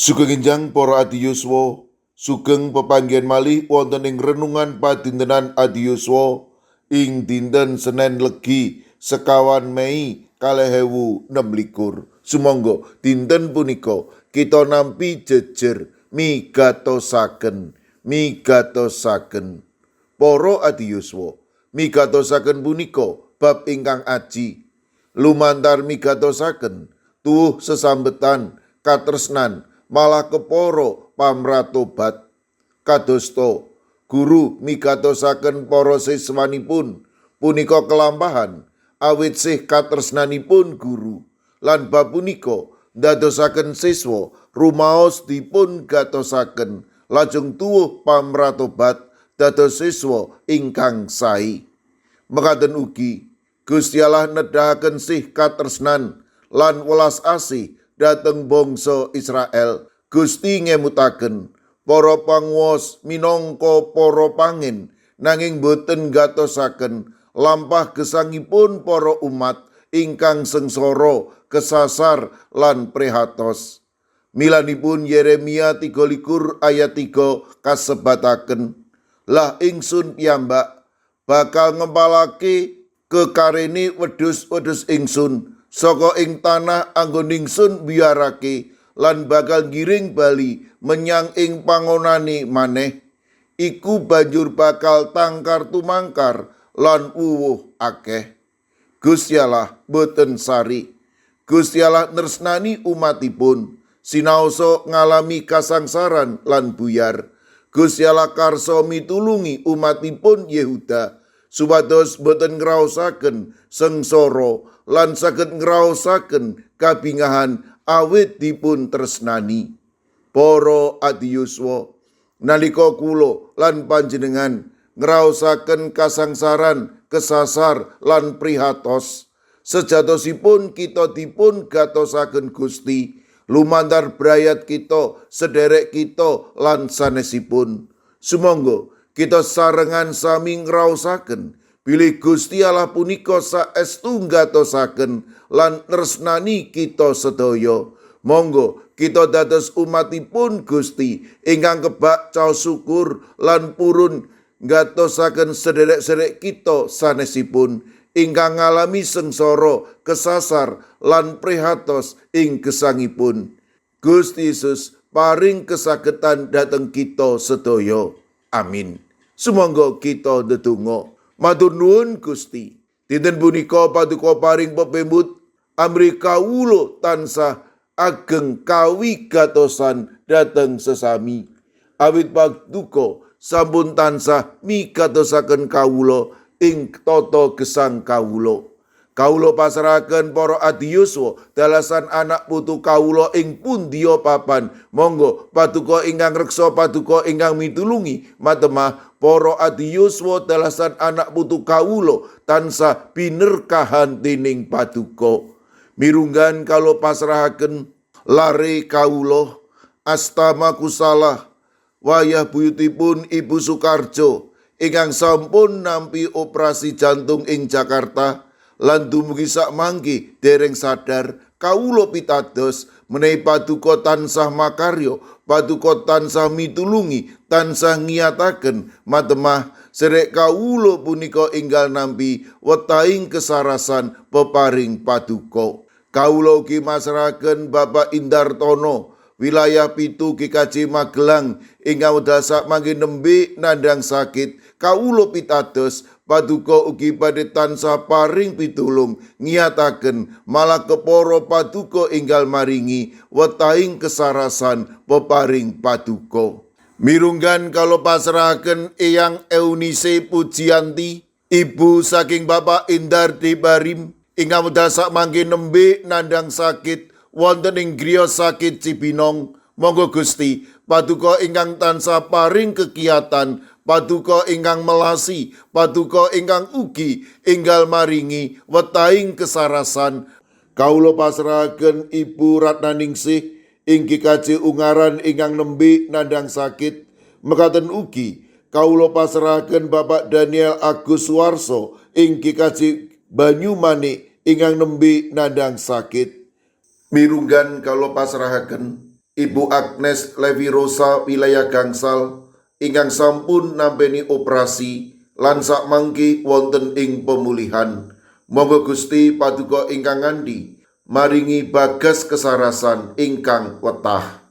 Sugeng enjang para adiyuswa, sugeng pepanggihan malih wonten ing renungan padintenan adiyuswa ing dinten Senen Legi 24 Mei 2026. Sumangga dinten punika kita nampi jejer migatosaken, migatosaken. Para adiyuswa, migatosaken punika bab ingkang aji. Lumantar migatosaken tuwuh sesambetan katresnan malah kepara pamratobat. Kadosta guru migatosaken para siswanipun punika kelampahan awit sih katresnanipun guru, lan bab punika ndadosaken siswa rumaos dipun gatosaken lajeng tuwuh pamratobat dados siswa ingkang sae. Mekaten ugi Gusti Allah nedahaken sih katresnan lan welas asih dhateng bangsa Israel. Gusti ngemutaken para panguwas minangka para pangin nanging boten gatosaken lampah gesangipun para umat ingkang sengsara, kesasar lan prihatos. Milanipun Yeremia 23 ayat 3 kasebataken, lah ingsun piyambak bakal ngempalake kekarene wedhus-wedhus ingsun saka ing tanah anggon ingsun biyarake lan bakal ngiring bali menyang ing pangonane maneh. Iku banjur bakal tangkar tumangkar lan wuwuh akeh. Gusti Allah boten sari. Gusti Allah nresnani umatipun sinaosa ngalami kasangsaran lan buyar. Gusti Allah karsa mitulungi umatipun Yehuda supados boten ngraosaken sengsara lan saged ngraosaken kabingahan awit dipun tresnani. Para adiyuswa, nalika kula lan panjenengan ngraosaken kasangsaran, kesasar lan prihatos, sejatosipun kita dipun gatosaken Gusti lumantar brayat kita, sederek kita lan sanesipun. Sumangga kita sarengan sami ngraosaken bilih Gusti Allah punika saestu nggatosaken lan tresnani kita sedaya. Monggo kita dados umatipun Gusti ingkang kebak caos syukur lan purun nggatosaken sederek-sederek kita sanesipun ingkang ngalami sengsara, kesasar lan prihatos ing gesangipun. Gusti Yesus paring kesagetan dhateng kita sedaya. Amin. Sumangga kita ndedonga. Matur nuwun Gusti. Dinten punika paduka paring pepembut amrih kawula tansah ageng kawigatosan dhateng sesami. Awit paduka sampun tansah migatosaken kawula ing tata gesang kawula. Kawula pasrahaken para adiyuswa dalasan anak putu kawula ing pundiya papan. Monggo paduka ingkang reksa, paduka ingkang mitulungi matemah para adiyuswa dalasan anak putu kawula tansah binerkahan dening paduka. Mirunggan kawula pasrahaken lare kawula Astama Kusala wayah buyutipun Ibu Sukarjo ingkang sampun nampi operasi jantung ing Jakarta lan dumugi sakmangke dereng sadar. Kawula pitados menawi paduka tansah makarya, paduka tansah mitulungi, tansah ngiyataken matemah serek kawula punika enggal nampi wetahing kesarasan peparing paduka. Kawula ugi masrahaken Bapak Indartono wilayah 7 GKJ Magelang ingkang wekdal sakmangke nembe nandhang sakit. Kawula pitados paduka ugi badhe tansah paring pitulung ngiyataken malah kepara paduka enggal maringi wetahing kesarasan peparing paduka. Mirunggan kawula pasrahaken Eyang Eunice Pujianti, ibu saking Bapak Indar Debarim ingkang wekdal sakmangke nembe nandhang sakit wonten ing griya sakit Cibinong. Monggo Gusti paduka ingkang tansah paring kekiyatan, paduka ingkang melasi, paduka ingkang ugi enggal maringi wetahing kesarasan. Kawula pasrahaken Ibu Ratnaningsih ing GKJ Ungaran ingkang nembe nandhang sakit. Mekaten ugi kawula pasrahaken Bapak Daniel Agus Suwarso ing GKJ Banyumanik ingkang nembe nandhang sakit. Mirunggan kawula pasrahaken Ibu Agnes Levi Rosa wilayah Gangsal ingkang sampun nampeni operasi lan sakmangke wonten ing pemulihan. Monggo Gusti Paduka ingkang ngandhi maringi bagas kesarasan ingkang wetah.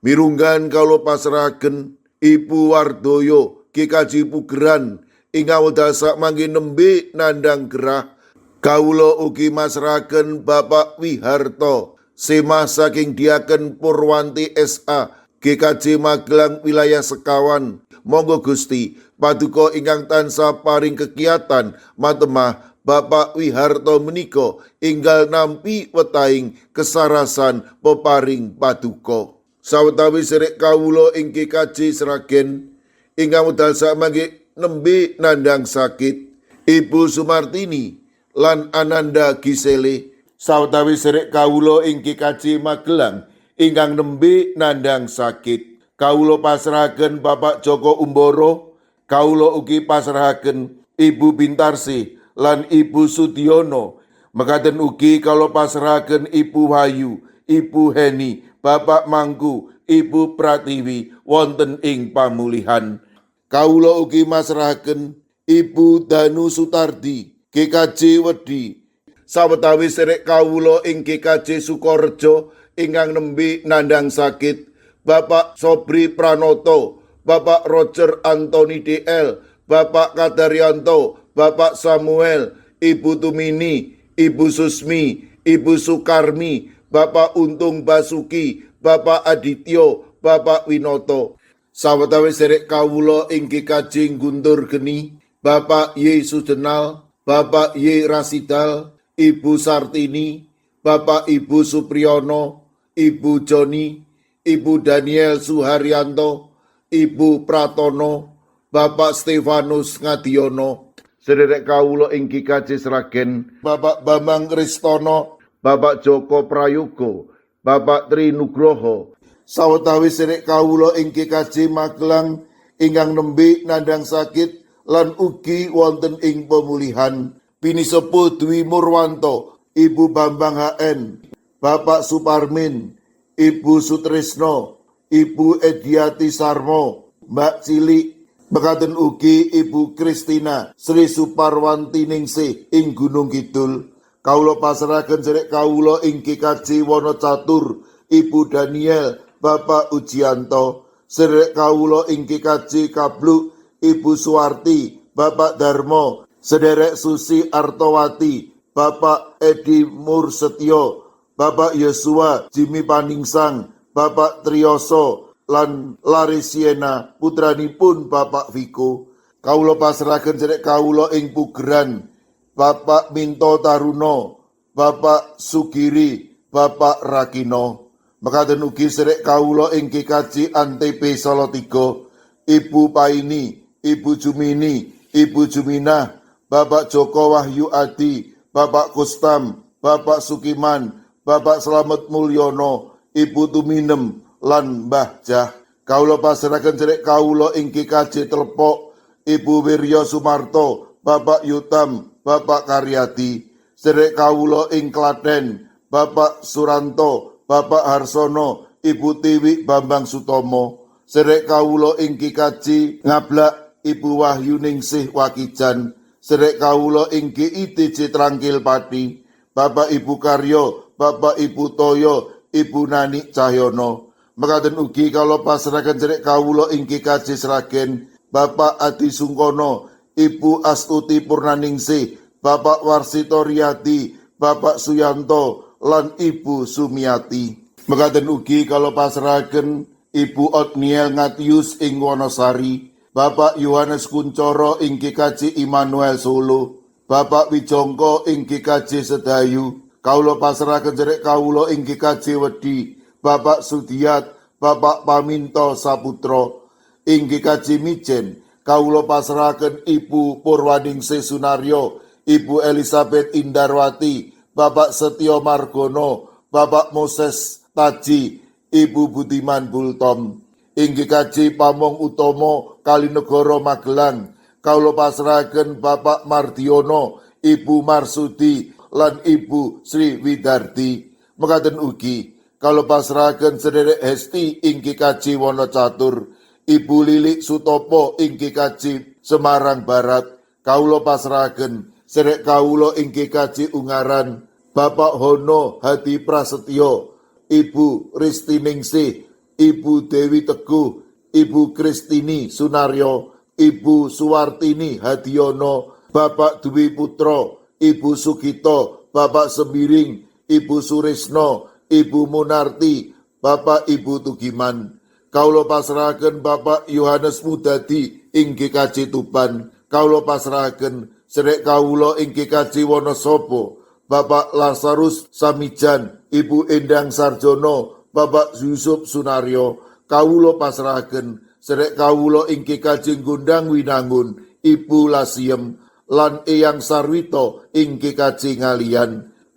Mirunggan kawula pasrahaken Ibu Wardoyo GKJ Pugeran ingkang wekdal sakmangke nembe nandhang gerah. Kawula ugi masrahaken Bapak Wiharto Semah saking Diaken Purwanti SA GKJ Magelang wilayah Sekawan. Monggo Gusti Paduka ingkang tansah paring kekiatan matemah Bapak Wiharto menika enggal nampi wetahing kesarasan peparing Paduka. Sawetawis sedherek kawula ing GKJ Sragen ingkang wekdal sakmangke nembe nandhang sakit, Ibu Sumartini lan Ananda Gisele. Sawetawis sedherek kawula ing GKJ Magelang ingkang nembe nandhang sakit, kawula pasrahaken Bapak Joko Umboro. Kawula ugi pasrahaken Ibu Bintarsih lan Ibu Sudiono. Mekaten ugi kawula pasrahaken Ibu Wahyu, Ibu Heni, Bapak Mangku, Ibu Pratiwi wonten ing pamulihan. Kawula ugi masrahaken Ibu Danu Sutardi GKJ Wedi. Sawetawis sedherek kawula ing GKJ Sukorejo ingkang nembe nandhang sakit, Bapak Sobri Pranoto, Bapak Roger Anthony DL, Bapak Kadaryanto, Bapak Samuel, Ibu Tumini, Ibu Susmi, Ibu Sukarmi, Bapak Untung Basuki, Bapak Adityo, Bapak Winoto. Sawetawis sedherek kawula ing GKJ Guntur Geni, Bapak Y Sujenal, Bapak Y Rasidal, Ibu Sartini, Bapak Ibu Supriyono, Ibu Joni, Ibu Daniel Suharyanto, Ibu Pratono, Bapak Stefanus Ngadiono. Sedherek kawula ing GKJ Sragen, Bapak Bambang Ristono, Bapak Joko Prayogo, Bapak Tri Nugroho. Sawetawis sedherek kawula ing GKJ Magelang ingkang nembe nandhang sakit lan ugi wonten ing pemulihan, Pinisepuh Dwi Murwanto, Ibu Bambang HN, Bapak Suparmin, Ibu Sutrisno, Ibu Ediati Sarmo, Mbak Cilik. Mekaten ugi Ibu Kristina Sri Suparwanti Ningsih ing Gunung Kidul. Kawula pasrahaken sedherek kawula ing GKJ Wonocatur, Ibu Daniel, Bapak Ujianto. Sedherek kawula ing GKJ Kabluk, Ibu Suwarti, Bapak Darmo, Sederek Susi Artowati, Bapak Edi Mursetyo, Bapak Yosua Jimmy Paningsang, Bapak Triyoso lan Larisiena putranipun Bapak Viko. Kawula pasrahaken sedherek kawula ing Pugeran, Bapak Minto Taruno, Bapak Sugiri, Bapak Rakino. Mekaten ugi sedherek kawula ing GKJ Antp Salatiga, Ibu Paini, Ibu Jumini, Ibu Juminah, Bapak Joko Wahyu Adi, Bapak Kustam, Bapak Sukiman, Bapak Slamet Mulyono, Ibu Tuminem lan Mbah Jah. Kawula pasrahaken sedherek kawula ing GKJ Telepok, Ibu Wiryo Sumarto, Bapak Yutam, Bapak Karyadi. Sedherek kawula ing Klaten, Bapak Suranto, Bapak Harsono, Ibu Tiwi Bambang Sutomo. Sedherek kawula ing GKJ Ngablak, Ibu Wahyu Ningsih Wakijan. Sedherek kawula ing GITJ Trangkil Pati, Bapak Ibu Karyo, Bapak Ibu Toyo, Ibu Nani Cahyono. Mekaten ugi kawula pasrahaken sedherek kawula ing GKJ Sragen, Bapak Adi Sungkono, Ibu Astuti Purnaningsih, Bapak Warsito Riyadi, Bapak Suyanto, lan Ibu Sumiati. Mekaten ugi kawula pasrahaken Ibu Otniel Ngatius ing Wonosari, Bapak Yohanes Kuncoro ing GKJ Immanuel Solo, Bapak Wijongko ing GKJ Sedayu. Kawula pasrahaken sedherek kawula ing GKJ Wedi, Bapak Sudiat, Bapak Paminto Saputro. Ing GKJ Mijen, kawula pasrahaken Ibu Purwaningsih Sunaryo, Ibu Elizabeth Indarwati, Bapak Setio Margono, Bapak Moses Taji, Ibu Budiman Bultom. Ing GKJ Pamong Utomo Kalinegoro Magelang, kawula pasrahaken Bapak Mardiono, Ibu Marsudi, lan Ibu Sri Widardi. Mekaten ugi kawula pasrahaken Ibu Sri Widarti, Kawula pasrahaken sederek Hesti ing GKJ Wonocatur, Ibu Lilik Sutopo ing GKJ Semarang Barat. Kawula pasrahaken sederek kawula ing GKJ Ungaran, Bapak Hono Hadi Prasetyo, Ibu Ristiningsih, Ibu Dewi Teguh, Ibu Kristini Sunaryo, Ibu Suwartini Hadiono, Bapak Dwi Putro, Ibu Sugito, Bapak Sembiring, Ibu Surisno, Ibu Munarti, Bapak Ibu Tugiman. Kawula pasrahaken Bapak Yohanes Mudadi ing GKJ Tuban. Kawula pasrahaken sederek kawula ing GKJ Wonosobo, Bapak Lazarus Samijan, Ibu Endang Sarjono, Bapak Yusuf Sunaryo. Kawula pasrahaken sederek kawula ing GKJ Gondang Winangun, Ibu Lasiem lan Eyang Sarwito ing GKJ Ngaliyan.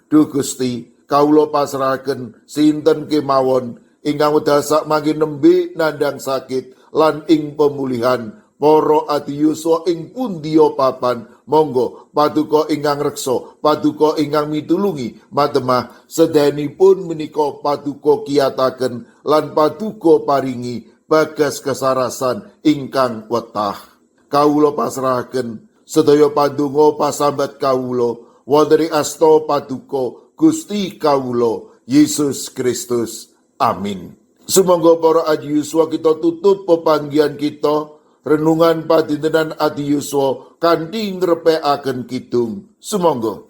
Duh Gusti, kawula pasrahaken sinten kemawon ingkang wekdal sakmangke nembe nandhang sakit lan ing pemulihan, para adi yuswa ing pundiya papan. Monggo paduka ingkang reksa, paduka ingkang mitulungi matemah sedayanipun menika paduka kiyataken lan paduka paringi bagas kesarasan ingkang wetah. Kawula pasrahaken sedaya pandonga pasambat kawula wonten ing asta paduka Gusti kawula Yesus Kristus. Amin. Sumangga para adi yuswa, kita tutup pepanggihan kita, renungan padintenan adi yuswa, kanthi ngrepekaken kidung. Sumangga.